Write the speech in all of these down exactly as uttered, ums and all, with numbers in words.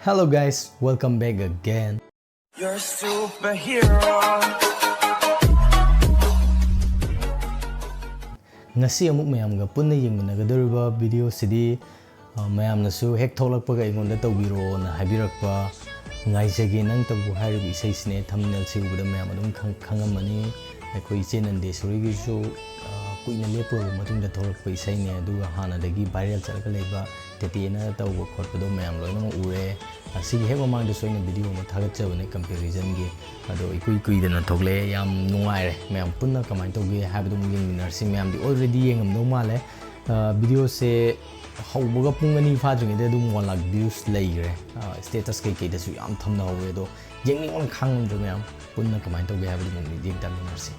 Hello guys, welcome back again. You're a superhero. ꯉꯁꯤ ꯑꯃꯨꯛ ꯃꯌꯥꯝꯒ ꯄꯨꯟꯅ ꯌꯦꯡꯃꯤꯟꯅꯒꯗꯧꯔꯤꯕ ꯚꯤꯗꯤꯑꯣꯁꯤꯗꯤ, ꯑ, ꯃꯌꯥꯝꯅꯁꯨ ꯍꯦꯛ ꯊꯣꯛꯂꯛꯄꯒ ꯑꯩꯉꯣꯟꯗ ꯇꯧꯕꯤꯔꯛꯑꯣꯅ ꯍꯥꯏꯕꯤꯔꯛꯄ "ꯉꯥꯏꯖꯒꯦ ꯅꯪꯇꯕꯨ" ꯍꯥꯏꯔꯤꯕ ꯏꯁꯩꯁꯤꯅꯦ꯫ ꯊꯝꯅꯦꯜꯁꯤ ꯎꯕꯗ ꯃꯌꯥꯝ ꯑꯗꯨꯝ ꯈꯪ-, ꯈꯪꯉꯝꯃꯅꯤ꯫ ꯑꯩꯈꯣꯏ ꯏꯆꯦ ꯅꯟꯗꯦꯁꯣꯔꯤꯒꯤꯁꯨ, ꯑ, ꯀꯨꯏꯅ ꯂꯦꯞꯄꯨꯔꯕ ꯃꯇꯨꯡꯗ ꯊꯣꯛꯂꯛꯄ ꯏꯁꯩꯅꯦ꯫ ꯑꯗꯨꯒ ꯍꯥꯟꯅꯗꯒꯤ ꯚꯥꯏꯔꯦꯜ ꯆꯠꯂꯒ ꯂꯩꯕ ꯇꯦꯇꯦꯅ ꯇꯧꯕ ꯈꯣꯠꯄꯗꯣ ꯃꯌꯥꯝ ꯂꯣꯏꯅꯃꯛ ꯎꯔꯦ꯫ ꯑꯁꯤꯒꯤ ꯍꯦꯛ ꯃꯃꯥꯡꯗꯁꯨ ꯑꯩꯅ ꯚꯤꯗꯤꯑꯣ ꯑꯃ ꯊꯥꯒꯠꯆꯕꯅꯦ ꯀꯝꯄꯦꯔꯤꯖꯟꯒꯤ꯫ ꯑꯗꯣ ꯏꯀꯨꯏ ꯀꯨꯏꯗꯅ ꯊꯣꯛꯂꯛꯑꯦ꯫ ꯌꯥꯝ ꯅꯨꯡꯉꯥꯏꯔꯦ꯫ ꯃꯌꯥꯝ ꯄꯨꯟꯅ ꯀꯃꯥꯏꯅ ꯇꯧꯒꯦ ꯍꯥꯏꯕꯗꯨ ꯑꯃꯨꯛ ꯌꯦꯡꯃꯤꯟꯅꯔꯁꯤ꯫ ꯃꯌꯥꯝꯗꯤ already ꯌꯦꯡꯉꯝꯗꯧ ꯃꯥꯜꯂꯦ꯫ ꯑ, ꯚꯤꯗꯤꯑꯣꯁꯦ ꯍꯧꯕꯒ ꯄꯨꯡ ꯑꯅꯤ ꯐꯥꯗ꯭ꯔꯤꯉꯩꯗ ꯑꯗꯨꯝ one lakh views ꯂꯩꯈ꯭ꯔꯦ꯫ ꯑ, status ꯀꯩꯀꯩꯗꯁꯨ ꯌꯥꯝ ꯊꯝꯅꯍꯧꯋꯦ꯫ ꯑꯗꯣ ꯌꯦꯡꯅꯤꯡꯕꯅ ꯈꯥꯡꯉꯝꯗ꯭ꯔꯦ꯫ ꯃꯌꯥꯝ ꯄꯨꯟꯅ ꯀꯃꯥꯏꯅ ꯇꯧꯒꯦ ꯍꯥꯏꯕꯗꯨ ꯑꯃꯨꯛ ꯌꯦꯡ ꯇꯥꯃꯤꯟꯅꯔꯁꯤ꯫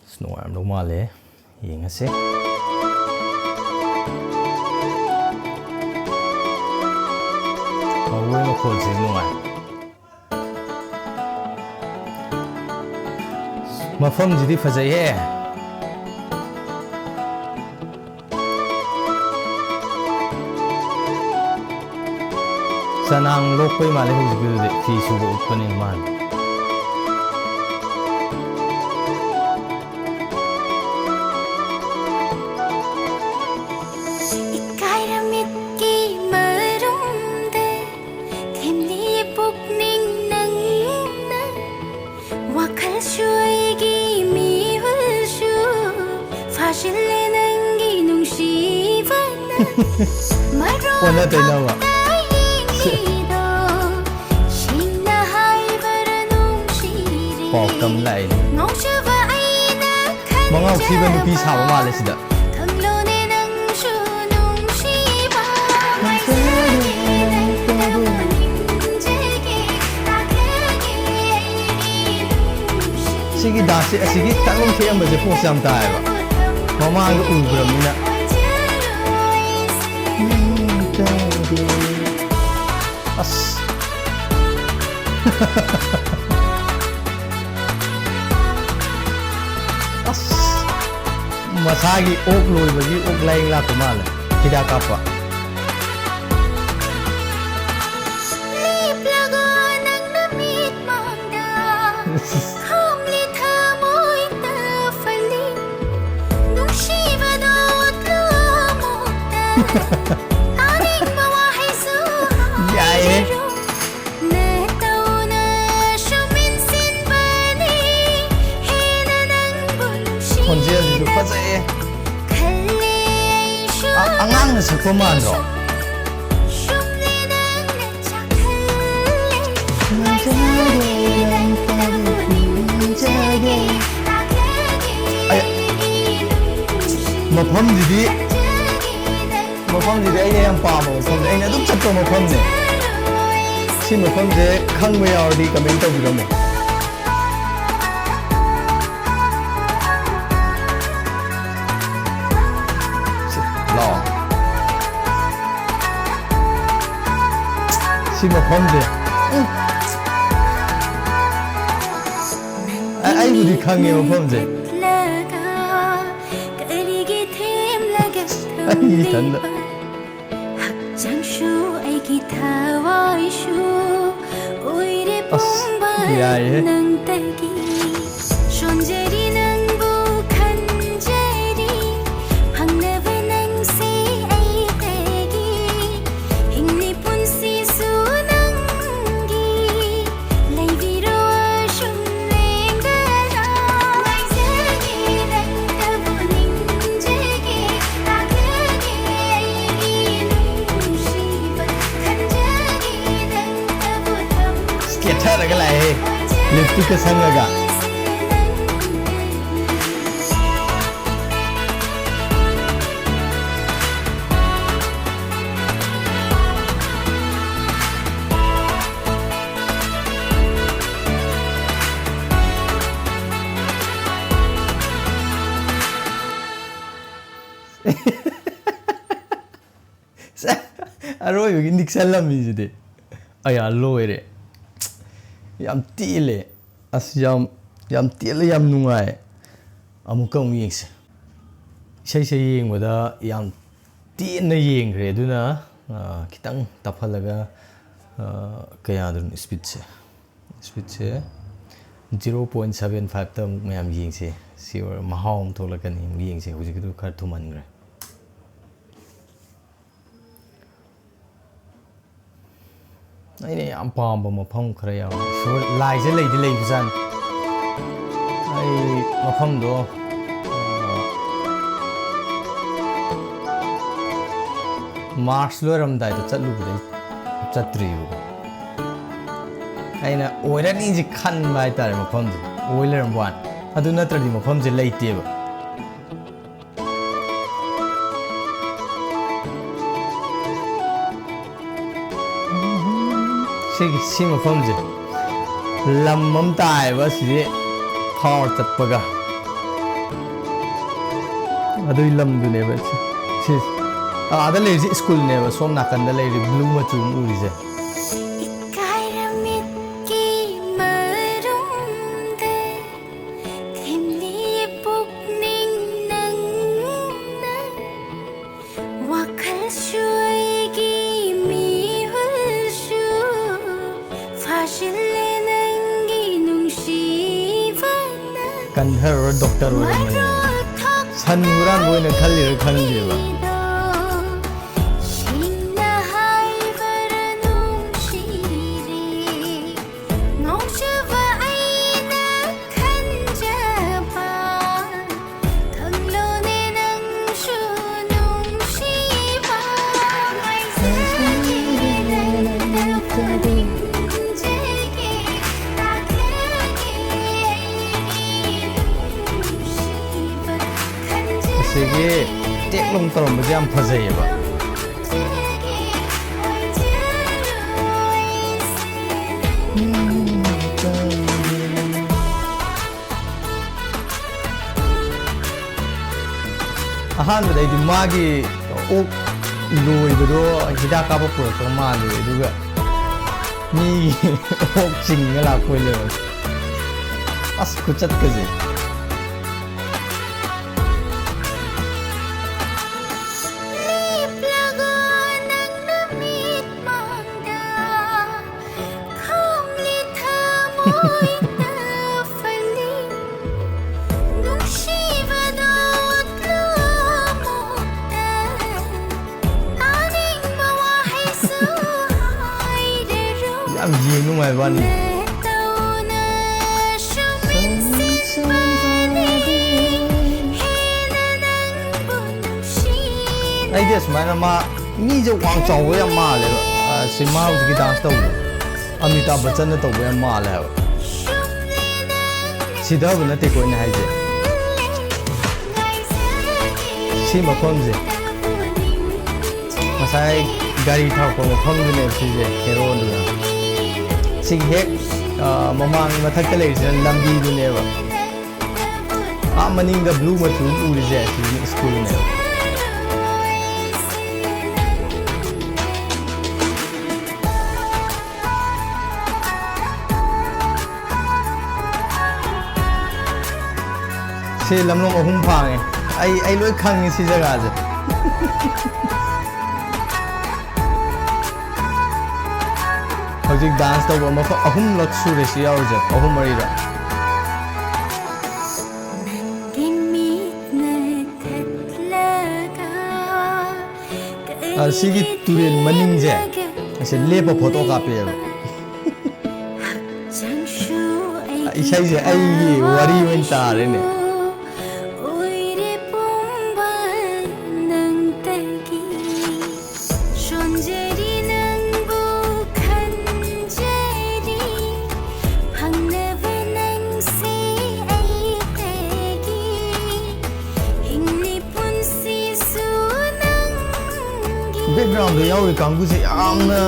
ꯑꯁ, ꯅꯨꯡꯉꯥꯏꯔꯝꯗꯧ ꯃꯥꯜꯂꯦ꯫ ꯌꯦꯡꯉꯁꯦ꯫ ꯍꯧꯕꯒꯤ ꯃꯈꯣꯜꯁꯦ ꯅꯨꯡꯉꯥꯏ꯫ ꯃꯐꯝꯁꯤꯗꯤ ꯐꯖꯩꯍꯦ꯫ ꯆꯅꯥꯡ ꯂꯣꯛꯄꯩ ꯃꯥꯜꯂꯦ ꯍꯧꯖꯤꯛꯀꯤꯗꯨꯗꯤ꯫ ꯐꯤ ꯁꯨꯕ ꯎꯠꯄꯅꯤꯅ ꯃꯥꯜꯂꯦ꯫ ꯏꯀꯥꯏꯔ ꯃꯤꯠꯀꯤ ꯃꯔꯨꯝꯗ ꯊꯦꯝꯂꯤ ꯄꯨꯛꯅꯤꯡ ꯅꯪꯅ ꯋꯥꯈꯜꯁꯨ ꯑꯩꯒꯤ ꯃꯤꯍꯨꯜꯁꯨ ꯐꯥꯖꯤꯜꯂꯦ ꯅꯪꯒꯤ ꯅꯨꯡꯁꯤꯕꯅ꯫ ꯑꯣꯟꯅ ꯇꯩꯅꯕ꯫ ꯃꯔꯣꯝꯗꯣ ꯁꯤꯡꯅ ꯍꯥꯏꯕꯔ ꯅꯨꯡꯁꯤꯔꯦ꯫ ꯄꯥꯎ ꯇꯝ ꯂꯥꯛꯏꯅꯦ꯫ ꯉꯥꯎꯖꯕ ꯑꯩꯅ ꯃꯉꯥꯎ ꯊꯤꯕ ꯅꯨꯄꯤ ꯁꯥꯕ ꯃꯥꯜꯂꯦ ꯁꯤꯗ꯫ ꯈꯪꯂꯣꯅꯦ ꯅꯪꯁꯨ ꯅꯨꯡꯁꯤꯕ꯫ ꯉꯥꯏꯖꯒꯦ ꯅꯪꯇꯕꯨ ꯅꯤꯡꯖꯒꯦ꯫ ꯇꯥꯛꯂꯒꯦ ꯑꯩꯒꯤ ꯅꯨꯡꯁꯤ꯫ ꯁꯤꯒꯤ ꯗꯥꯟꯁꯁꯦ, ꯑꯁꯤꯒꯤ ꯇꯥꯛꯂꯝ ꯊꯦꯛꯑꯝꯕꯁꯦ ꯄꯣꯁ ꯌꯥꯝ ꯇꯥꯏꯌꯦꯕ꯫ ꯃꯃꯥꯡꯗ ꯎꯈ꯭ꯔꯕꯅꯤꯅ꯫ ꯑꯁ꯫ ꯑꯁ꯫ ꯃꯁꯥꯒꯤ ꯑꯣꯛ ꯂꯣꯏꯕꯒꯤ ꯑꯣꯛ ꯂꯥꯏꯌꯦꯡ ꯂꯥꯛꯄ ꯃꯥꯜꯂꯦ꯫ ꯍꯤꯗꯥꯛ ꯀꯥꯞꯄ꯫ ꯇꯥꯅꯤꯡꯕ ꯋꯥꯍꯩꯁꯨ ꯌꯥꯏꯌꯦ꯫ ꯍꯥꯏꯖꯔꯣ꯫ ꯅꯇꯧꯅꯁꯨ ꯃꯤꯟꯁꯤꯟꯕꯅꯤ꯫ ꯍꯦꯟꯅ ꯅꯪꯕꯨ ꯅꯨꯡꯁꯤꯅ ꯈꯣꯟꯖꯦꯜꯁꯤꯁꯨ ꯐꯖꯩꯌꯦ꯫ ꯈꯜꯂꯦ ꯑꯩꯁꯨ꯫ ꯑ-, ꯑꯉꯥꯡꯅ ꯁꯛꯄ ꯃꯥꯟꯗ꯭ꯔꯣ? ꯁꯨꯝꯂꯦ ꯅꯪꯅ ꯆꯥꯛꯍꯜꯂꯦ꯫ ꯉꯥꯏꯖꯒꯦ ꯅꯪꯇꯕꯨ ꯅꯤꯡꯖꯒꯦ꯫ ꯇꯥꯛꯂꯒꯦ ꯑꯩ ꯑꯩꯒꯤ ꯅꯨꯡꯁꯤ꯫ ꯃꯐꯝꯁꯤꯗꯤ ꯈꯟꯖꯒꯦ ꯅꯪ ꯃꯐꯝꯁꯤꯗꯤ ꯑꯩꯅ ꯌꯥꯝ ꯄꯥꯝꯕ ꯃꯐꯝꯅꯦ, ꯑꯩꯅ ꯑꯗꯨꯝ ꯆꯠꯄ ꯃꯐꯝꯅꯦ꯫ ꯁꯤ ꯃꯐꯝꯁꯦ ꯈꯪꯕ ꯌꯥꯎꯔꯗꯤ comment ꯇꯧꯕꯤꯔꯝꯃꯣ꯫ ꯁꯤ, ꯂꯥꯛꯑꯣ꯫ ꯁꯤ ꯃꯐꯝꯁꯦ꯫ ꯎꯝ꯫ ꯑ-, ꯑꯩꯕꯨꯗꯤ ꯈꯪꯉꯦ ꯃꯐꯝꯁꯦ꯫ ꯀꯔꯤꯒꯤ ꯊꯦꯝꯂꯒ ꯑꯩ ꯏꯊꯟꯗ꯫ ꯊꯝꯂꯤꯕ ꯍꯛꯆꯥꯡꯁꯨ ꯑꯩꯒꯤ ꯊꯋꯥꯏꯁꯨ ꯑꯣꯏꯔꯦ ꯑꯁ, ꯄꯨꯝꯕ ꯌꯥꯏꯍꯦ꯫ ꯅꯪꯇꯒꯤ꯫ ꯁꯣꯟꯖꯔꯤ ꯅꯪꯕꯨ ꯈꯟꯖꯔꯤ, ꯐꯪꯅꯕ ꯅꯪꯁꯦ ꯑꯩꯇꯒꯤ꯫ ꯍꯤꯡꯂꯤ ꯄꯨꯟꯁꯤꯁꯨ ꯅꯪꯒꯤ꯫ ꯂꯩꯕꯤꯔꯣ ꯑꯁꯨꯝ ꯂꯦꯡꯗꯅ꯫ ꯉꯥꯏꯖꯒꯦ ꯅꯪꯇꯕꯨ ꯅꯤꯡꯖꯒꯦ꯫ ꯇꯥꯛꯂꯒꯦ ꯑꯩꯒꯤ ꯅꯨꯡꯁꯤꯕ꯫ ꯈꯟꯖꯒꯦ ꯅꯪꯇꯕꯨ ꯊꯝꯖꯒꯦ꯫ ꯀꯦꯊꯔꯒ ꯂꯥꯛꯑꯦꯍꯦ꯫ Lipstickꯀ ꯁꯪꯉꯒ꯫ ꯑꯔꯣꯏꯕꯒꯤ ꯅꯤꯛꯁꯜꯂꯝꯃꯤꯁꯤꯗꯤ꯫ ꯑꯌꯥ, ꯂꯣꯏꯔꯦ꯫ ꯌꯥꯝ ꯇꯦꯜꯂꯦ꯫ ꯑꯁ, ꯌꯥꯝ, ꯌꯥꯝ ꯇꯦꯜꯂꯦ, ꯌꯥꯝ ꯅꯨꯡꯉꯥꯏ꯫ ꯑꯃꯨꯛꯀ ꯑꯃꯨꯛ ꯌꯦꯡꯁꯦ꯫ ꯏꯁꯩꯁꯦ ꯌꯦꯡꯕꯗ ꯌꯥꯝ ꯇꯦꯟꯅ ꯌꯦꯡꯈ꯭ꯔꯦ, ꯑꯗꯨꯅ, ꯑ, ꯈꯤꯇꯪ ꯇꯞꯍꯜꯂꯒ, ꯑ, ꯀꯌꯥꯗꯅꯣ speedꯁꯦ? Speedꯁꯦ zero point seven fiveꯇ ꯑꯃꯨꯛ ꯃꯌꯥꯝ ꯌꯦꯡꯁꯦ꯫ ꯁꯤ ꯑꯣꯏꯔ ꯃꯍꯥꯎ ꯑꯃ ꯊꯣꯛꯂꯛꯀꯅꯤ꯫ ꯑꯃꯨꯛ ꯌꯦꯡꯁꯦ꯫ ꯍꯧꯖꯤꯛꯀꯤꯗꯨ ꯈꯔ ꯊꯨꯃꯟꯈ꯭ꯔꯦ꯫ ꯑꯩꯅ ꯌꯥꯝ ꯄꯥꯝꯕ ꯃꯐꯝ ꯈꯔ ꯌꯥꯎꯋꯦ꯫ ꯏꯁꯣꯔ ꯂꯥꯏꯁꯦ ꯂꯩꯗꯤ ꯂꯩꯕꯖꯥꯠꯅꯤ꯫ ꯑꯩ ꯃꯐꯝꯗꯣ, ꯑ, ꯃꯥꯔꯆ ꯂꯣꯏꯔꯝꯗꯥꯏꯗ ꯆꯠꯂꯨꯕꯗꯩ ꯆꯠꯇ꯭ꯔꯤꯕꯀꯣ꯫ ꯑꯩꯅ ꯑꯣꯏꯔꯅꯤꯁꯦ ꯈꯟꯕ ꯍꯥꯏꯇꯥꯔꯦ, ꯃꯐꯝꯁꯦ ꯑꯣꯏ ꯂꯩꯔꯝꯕ ꯋꯥꯅꯤ꯫ ꯑꯗꯨ ꯅꯠꯇ꯭ꯔꯗꯤ ꯃꯐꯝꯁꯦ ꯂꯩꯇꯦꯕ꯫ ꯁꯤꯒꯤ, ꯁꯤ ꯃꯐꯝꯁꯦ ꯂꯝ ꯑꯃ ꯇꯥꯏꯌꯦꯕ, ꯑꯁꯤꯁꯦ ꯊꯥꯎꯔ ꯆꯠꯄꯒ꯫ ꯑꯗꯨꯒꯤ ꯂꯝꯗꯨꯅꯦꯕ ꯁꯤ, ꯁꯤ꯫ ꯑꯥꯗ ꯂꯩꯔꯤꯁꯦ ꯁ꯭ꯀꯨꯜꯅꯦꯕ, ꯁꯣꯝ ꯅꯥꯀꯟꯗ ꯂꯩꯔꯤ ꯕ꯭ꯂꯨ ꯃꯆꯨ ꯑꯃ ꯎꯔꯤꯁꯦ꯫ ꯏꯀꯥꯏꯔ ꯃꯤꯠꯀꯤ ꯃꯔꯨꯝꯗ ꯊꯤꯝꯂꯤ ꯄꯨꯛꯅꯤꯡ ꯅꯪꯅ ꯋꯥꯈꯜꯁꯨ ꯑꯩꯒꯤ ꯃꯤꯍꯨꯜꯁꯨ ꯐꯥꯖꯤꯜꯂꯦ ꯅꯪꯒꯤ ꯅꯨꯡꯁꯤꯕꯅ꯫ ꯀꯟꯊꯔꯨꯔ ꯗꯣꯛꯇꯔ ꯑꯣꯏꯔꯝꯃꯦ꯫ ꯃꯔꯣꯜ ꯊꯣꯛꯇ ꯁꯟ ꯍꯨꯔꯥꯟꯕ ꯑꯣꯏꯅ ꯈꯜꯂꯤꯔ ꯈꯪꯗꯦꯕ꯫ ꯑꯩꯗꯣ ꯁꯤꯡꯅ ꯍꯥꯏꯕꯔ ꯅꯨꯡꯁꯤꯔꯦ꯫ ꯉꯥꯎꯖꯕ ꯑꯩꯅ ꯈꯟꯖꯕ ꯈꯪꯂꯣꯅꯦ ꯅꯪꯁꯨ ꯅꯨꯡꯁꯤꯕ꯫ ꯉꯥꯏꯖꯒꯦ ꯅꯪꯅ ꯐꯥꯅꯤꯡꯖꯒꯦ꯫ ꯇꯥꯛꯂꯒꯦ ꯑꯩꯒꯤ ꯅꯨꯡꯁꯤꯕ꯫ ꯈꯟꯖꯒꯦ ꯑꯁꯤꯒꯤ ꯇꯦꯛ ꯂꯣꯡ ꯇꯧꯔꯝꯕꯁꯦ ꯌꯥꯝ ꯐꯖꯩꯌꯦꯕ꯫ ꯈꯟꯖꯒꯦ ꯑꯣꯏꯖꯔꯣꯏꯁꯦ꯫ ꯑꯍꯥꯟꯕꯗ ꯑꯩꯗꯤ ꯃꯥꯒꯤ ꯑꯣꯛ ꯂꯣꯏꯕꯗꯣ ꯍꯤꯗꯥꯛ ꯀꯥꯞꯄ ꯄꯨꯔꯛꯄ ꯃꯥꯜꯂꯨꯔꯦ, ꯑꯗꯨꯒ ꯃꯤꯒꯤ ꯑꯣꯛ ꯆꯤꯡꯉ ꯂꯥꯛꯄ ꯑꯣꯏ ꯂꯩꯔꯝꯃꯦ꯫ ꯑꯁ, ꯈꯨꯆꯠꯀꯁꯦ꯫ ꯂꯦꯞꯂꯒ ꯅꯪꯅ ꯃꯤꯠꯃꯥꯡꯗ ꯈꯣꯝꯂꯤ ꯊꯃꯣꯏꯅ ꯐꯅꯤ꯫ ꯅꯨꯡꯁꯤꯕꯗꯣ ꯎꯠꯂꯨ ꯑꯃꯨꯛꯇ꯫ ꯇꯥꯅꯤꯡꯕ ꯋꯥꯍꯩꯁꯨ ꯍꯥꯏꯔꯔꯣꯏ꯫ ꯌꯥꯝ ꯌꯦꯡ ꯅꯨꯡꯉꯥꯏꯕ ꯋꯥꯅꯤ꯫ ꯑꯩꯗꯤ ꯑꯁꯨꯃꯥꯏꯅ ꯃꯥ ꯃꯤꯁꯦ ꯋꯥꯡ ꯆꯥꯎꯕ ꯌꯥꯝ ꯃꯥꯜꯂꯦꯕ꯫ ꯑ, ꯁꯤ ꯃꯥ ꯍꯧꯖꯤꯛꯀꯤ ꯗꯥꯟꯁ ꯇꯧꯕꯗꯣ ꯑꯃꯤꯇꯥꯕ ꯕꯆꯟꯅ ꯇꯧꯕ ꯌꯥꯝ ꯃꯥꯜꯂꯦ ꯍꯥꯏꯕ꯫ ꯁꯤꯊꯕ ꯅꯠꯇꯦꯀꯣ ꯑꯩꯅ ꯍꯥꯏꯁꯦ꯫ ꯁꯤ ꯃꯐꯝꯁꯦ ꯉꯁꯥꯏ ꯒꯥꯔꯤ ꯊꯧꯔꯛꯄ ꯃꯐꯝꯗꯨꯅꯦꯕ ꯁꯤꯁꯦ, ꯍꯦꯔꯣꯗꯨꯅ꯫ ꯁꯤꯒꯤ ꯍꯦꯛ, ꯑ, ꯃꯃꯥꯡ ꯃꯊꯛꯇ ꯂꯩꯔꯤꯁꯤꯅ ꯂꯝꯕꯤꯗꯨꯅꯦꯕ꯫ ꯑꯥ ꯃꯅꯤꯡꯗ ꯕ꯭ꯂꯨ ꯃꯆꯨ ꯎꯔꯤꯁꯦ ꯁꯤꯅ ꯁ꯭ꯀꯨꯜꯅꯦꯕ꯫ ꯁꯤ ꯂꯝꯂꯣꯡ ꯑꯍꯨꯝ ꯐꯥꯡꯉꯦ꯫ ꯑꯩ, ꯑꯩ ꯂꯣꯏ ꯈꯪꯉꯤ ꯁꯤ ꯖꯒꯥꯁꯦ꯫ ꯍꯧꯖꯤꯛ ꯗꯥꯟꯁ ꯇꯧꯕ ꯃꯐꯝ ꯑꯍꯨꯝꯂꯛ ꯁꯨꯔꯦ ꯁꯤ ꯌꯥꯎꯔꯤꯁꯦ, ꯑꯍꯨꯝ ꯃꯔꯤꯔꯛ꯫ ꯑ, ꯁꯤꯒꯤ ꯇꯨꯔꯦꯜ ꯃꯅꯤꯡꯁꯦ, ꯑꯁꯤ ꯂꯦꯞꯄ ꯐꯣꯇꯣ ꯀꯥꯞꯄꯦꯕ꯫ ꯏꯁꯩꯁꯦ ꯑꯩꯒꯤ ꯋꯥꯔꯤ ꯑꯣꯏꯅ ꯇꯥꯔꯦꯅꯦ꯫ ꯕꯦꯛꯒ꯭ꯔꯥꯎꯟꯗ ꯌꯥꯎꯔꯤ ꯀꯥꯡꯕꯨꯁꯦ ꯌꯥꯝꯅ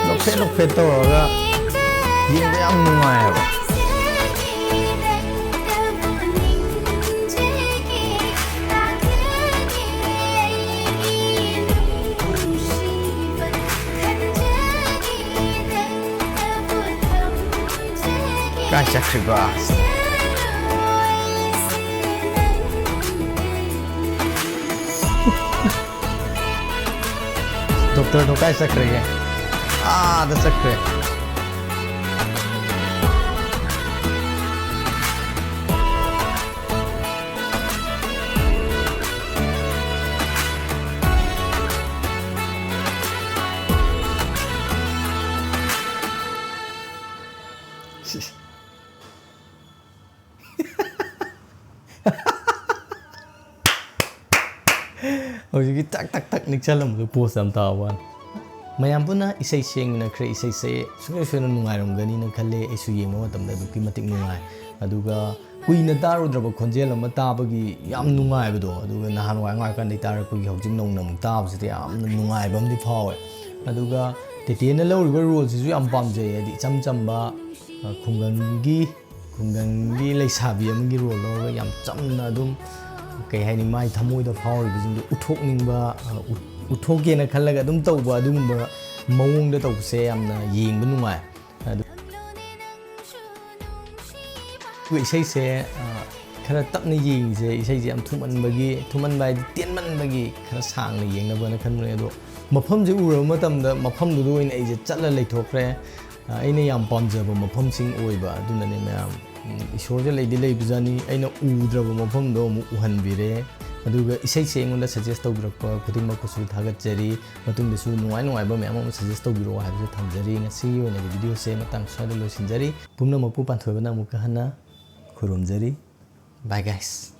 ꯅꯣꯛꯐꯦꯠ ꯅꯣꯛꯐꯦꯠ ꯇꯧꯔꯒ ꯌꯦꯡꯕ ꯌꯥꯝ ꯅꯨꯡꯉꯥꯏ ꯍꯥꯏꯕ꯫ ꯀꯥꯏ ꯆꯠꯈ꯭ꯔꯤꯕ? ꯗꯣꯛꯇꯔꯗꯣ ꯀꯥꯏ ꯆꯠꯈ꯭ꯔꯒꯦ? ꯑꯥꯗ ꯆꯠꯈ꯭ꯔꯦ꯫ ꯍꯧꯖꯤꯛꯀꯤ ꯇꯛ ꯇꯛ ꯇꯛ ꯅꯤꯛꯁꯜꯂꯝꯕꯗꯣ ꯄꯣꯁ ꯌꯥꯝ ꯇꯥꯕ ꯋꯥꯅꯤ꯫ ꯃꯌꯥꯝ ꯄꯨꯟꯅ ꯏꯁꯩ ꯁꯦꯡꯅꯈ꯭ꯔꯦ꯫ ꯏꯁꯩꯁꯦ ꯁꯨꯡꯁꯣꯏ ꯁꯣꯏꯗꯅ ꯅꯨꯡꯉꯥꯏꯔꯝꯒꯅꯤꯅ ꯈꯜꯂꯦ꯫ ꯑꯩꯁꯨ ꯌꯦꯡꯕ ꯃꯇꯝꯗ ꯑꯗꯨꯛꯀꯤ ꯃꯇꯤꯛ ꯅꯨꯡꯉꯥꯏ꯫ ꯑꯗꯨꯒ ꯀꯨꯏꯅ ꯇꯥꯔꯨꯗ꯭ꯔꯕ ꯈꯣꯟꯖꯦꯜ ꯑꯃ ꯇꯥꯕꯒꯤ ꯌꯥꯝ ꯅꯨꯡꯉꯥꯏꯕꯗꯣ, ꯑꯗꯨꯒ ꯅꯍꯥꯟꯋꯥꯏ ꯑꯉꯥꯡ ꯑꯣꯏꯔꯤꯀꯥꯟꯗꯒꯤ ꯇꯥꯔꯛꯄꯒꯤ ꯍꯧꯖꯤꯛ ꯅꯧꯅ ꯑꯃꯨꯛ ꯇꯥꯕꯁꯤꯗ ꯌꯥꯝꯅ ꯅꯨꯡꯉꯥꯏꯕ ꯑꯃꯗꯤ ꯐꯥꯎꯋꯦ꯫ ꯑꯗꯨꯒ ꯇꯦꯇꯦꯅ ꯂꯧꯔꯤꯕ ꯔꯣꯜꯁꯤꯁꯨ ꯌꯥꯝ ꯄꯥꯝꯖꯩ꯫ ꯍꯥꯏꯗꯤ ꯏꯆꯝ ꯆꯝꯕ, ꯑ, ꯈꯨꯡꯒꯪꯒꯤ, ꯈꯨꯡꯒꯪꯒꯤ ꯂꯩꯁꯥꯕꯤ ꯑꯃꯒꯤ ꯔꯣꯜ ꯂꯧꯔꯒ ꯌꯥꯝ ꯆꯝꯅ ꯑꯗꯨꯝ, ꯀꯩ ꯍꯥꯏꯅꯤ, ꯃꯥꯏ ꯊꯃꯣꯏꯗ ꯐꯥꯎꯔꯤꯕꯁꯤꯡꯗꯣ ꯎꯠꯊꯣꯛꯅꯤꯡꯕ, ꯑ, ꯎꯠ-, ꯎꯠꯊꯣꯛꯀꯦꯅ ꯈꯜꯂꯒ ꯑꯗꯨꯝ ꯇꯧꯕ, ꯑꯗꯨꯒꯨꯝꯕ ꯃꯑꯣꯡꯗ ꯇꯧꯕꯁꯦ ꯌꯥꯝꯅ ꯌꯦꯡꯕ ꯅꯨꯡꯉꯥꯏ꯫ ꯑꯗꯨ-, ꯑꯗꯨꯒ ꯏꯁꯩꯁꯦ, ꯑ, ꯈꯔ ꯇꯞꯅ ꯌꯦꯡꯉꯤꯁꯦ, ꯏꯁꯩꯁꯦ ꯌꯥꯝ ꯊꯨꯃꯟꯕꯒꯤ, ꯊꯨꯃꯟꯕ ꯍꯥꯏꯗꯤ ꯇꯦꯟꯃꯟꯕꯒꯤ ꯈꯔ ꯁꯥꯡꯅ ꯌꯦꯡꯅꯕꯅ ꯈꯟꯕꯅꯦ꯫ ꯑꯗꯣ ꯃꯐꯝꯁꯦ ꯎꯔꯕ ꯃꯇꯝꯗ ꯃꯐꯝꯗꯨꯗ ꯑꯣꯏꯅ ꯑꯩꯁꯦ ꯆꯠꯂ ꯂꯩꯊꯣꯛꯈ꯭ꯔꯦ꯫ ꯑ, ꯑꯩꯅ ꯌꯥꯝ ꯄꯥꯝꯖꯕ ꯃꯐꯝꯁꯤꯡ ꯑꯣꯏꯕ ꯑꯗꯨꯅꯅꯦ ꯃꯌꯥꯝ꯫ ꯎꯝ, ꯏꯁꯣꯔꯁꯦ ꯂꯩꯗꯤ ꯂꯩꯕꯖꯥꯠꯅꯤ, ꯑꯩꯅ ꯎꯗ꯭ꯔꯕ ꯃꯐꯝꯗꯣ ꯑꯃꯨꯛ ꯎꯍꯟꯕꯤꯔꯦ꯫ ꯑꯗꯨꯒ ꯏꯁꯩꯁꯦ ꯑꯩꯉꯣꯟꯗ suggest ꯇꯧꯕꯤꯔꯛꯄ ꯈꯨꯗꯤꯡꯃꯛꯄꯨꯁꯨ ꯊꯥꯒꯠꯆꯔꯤ꯫ ꯃꯇꯨꯡꯗꯁꯨ ꯅꯨꯡꯉꯥꯏ ꯅꯨꯡꯉꯥꯏꯕ ꯃꯌꯥꯝ ꯑꯃ suggest ꯇꯧꯕꯤꯔꯛꯑꯣ ꯍꯥꯏꯕꯁꯦ ꯊꯝꯖꯔꯤ꯫ ꯉꯁꯤꯒꯤ ꯑꯣꯏꯅꯗꯤ video ꯁꯦ ꯃꯇꯥꯡ ꯁ꯭ꯋꯥꯏꯗ ꯂꯣꯏꯁꯤꯟꯖꯔꯤ꯫ ꯄꯨꯝꯅꯃꯛꯄꯨ ꯄꯥꯟꯊꯣꯏꯕꯅ ꯑꯃꯨꯛꯀ ꯍꯟꯅ ꯈꯨꯔꯨꯝꯖꯔꯤ꯫ Bye guys꯫